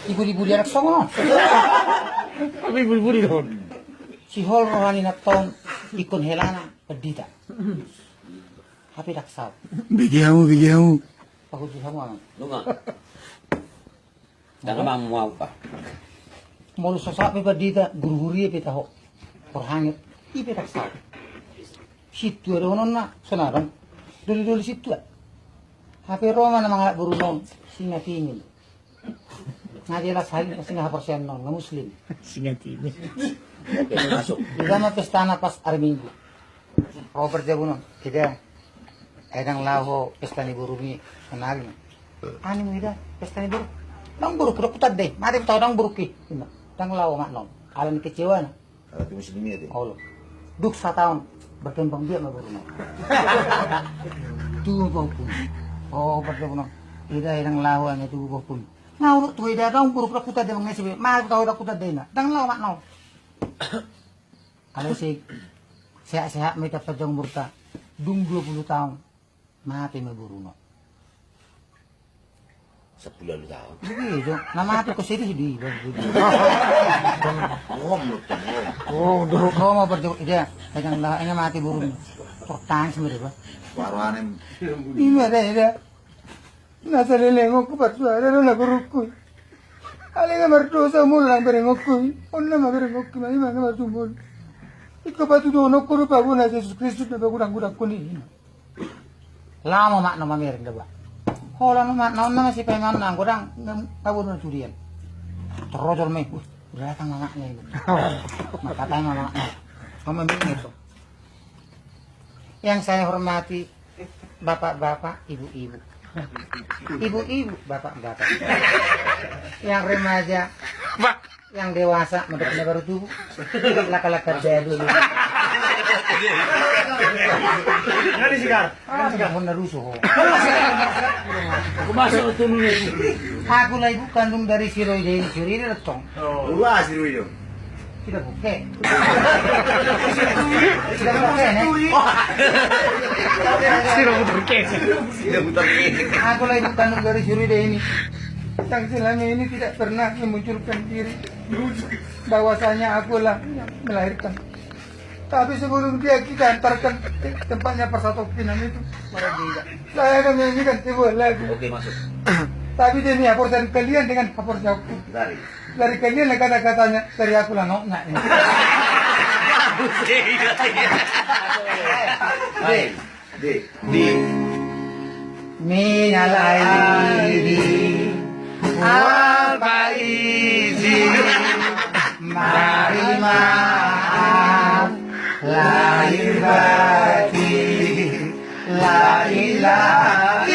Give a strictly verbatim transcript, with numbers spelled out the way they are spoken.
Ibuli-buli anak songon on. Tapi ibuli-buli do on. Sihol roha ni nantong ingkon helana pandita. Hape ndang saut. Bege hamu, bege hamu. Pahutu hamu, amang. Nunga. Ndang amang mu au, Pak. Molo so saut pe pandita, guru huria pe taho. Porhanget. I pe ndang saut. Sintua dohononna, sonadong. Doli-doli sintua. Hape ro ma na mangalap boruna on, singa tingin. Nga jelas hal ini pasti nga haporseaon on, nga muslim. Singa tingin. Oke, masuk. Ida ma pestana pas ari Minggu. Ro parjabun on, ida. Ai ndang laho pesta ni borumi sonari. Ani mu ida, pesta ni boru. Ndang borukku, ndang hutanda i. Mate pe tahu ndang borukki. Ndang laho mak non. Ala ni kecewaan. Ala tu muslim i ate. Olo. Dung sataon berkembang biak ma boruna. Tubu bohukku. Oh, berkembang. Ida ndang laho ane tubu bohukku. Nga olo tu ida ndang borukku, ndang hutanda i, mangesi be. Mate pe tahu ndang hutanda i na. Ndang laho mak non. Alai se sehat-sehat ma ita panjang umurta. Dung dua puluh taon. Mate ma boruna. Sampulu ualu taon. Iya, jo. Na mate ho sedih di. Ngom lo, ngom. Oh, do. Ngom ma parjo-, ida. Ndang laho, ndang mate boruna. Tertangis ma ida, Pak. Baru anem. Ima ida, ida. Na saleleng on huparsuada do na borukku. Alai na mardosa molo ndang berengonku. Onna ma berengonku, ma ima na mardosa molo. Ingkon patuduhononku do pabona Jesus Kristus na pagudang-gudangku ni. Laho ma mak non mamereng da, Pak. Holan ma mak non, onna ma sipainganon na godang, na pabona tudian. Terojol ma i. Wah, udah datang ma maknya ini. Makatai ma maknya. Mama minum itu. Yang saya hormati bapak-bapak, ibu-ibu. Ibu-ibu, bapak-bapak. Yang remaja, Pak. Yang dewasa, mendok na baru tubuh. Laka-laka dulu. Nggak disikar. Nggak disikar. Hona rusuh ho. Aku masuk tuh nulis. Aku lah ibu kandung dari si Roy Deni, si Roy Deni datang. Oh. Wah, si Roy Deni. Tidak buke. Tidak buke, ne? Tidak buke. Aku lagi bukan dari Surida ini. Yang selama ini tidak pernah memunculkan diri bahwasanya akulah yang melahirkan. Tapi sebelum dia kita antarkan te-, tempatnya persatu pinang itu, saya akan menyanyikan sebuah lagu. Oke, masuk. Tapi dia ini haporseaon kalian dengan haporseaonku. Dari. Dari kalian lah kata-katanya, dari aku lah noknya ini. Di. Di. Di. Minal aidin wal faizin. Mari maaf lahir batin. La ilaha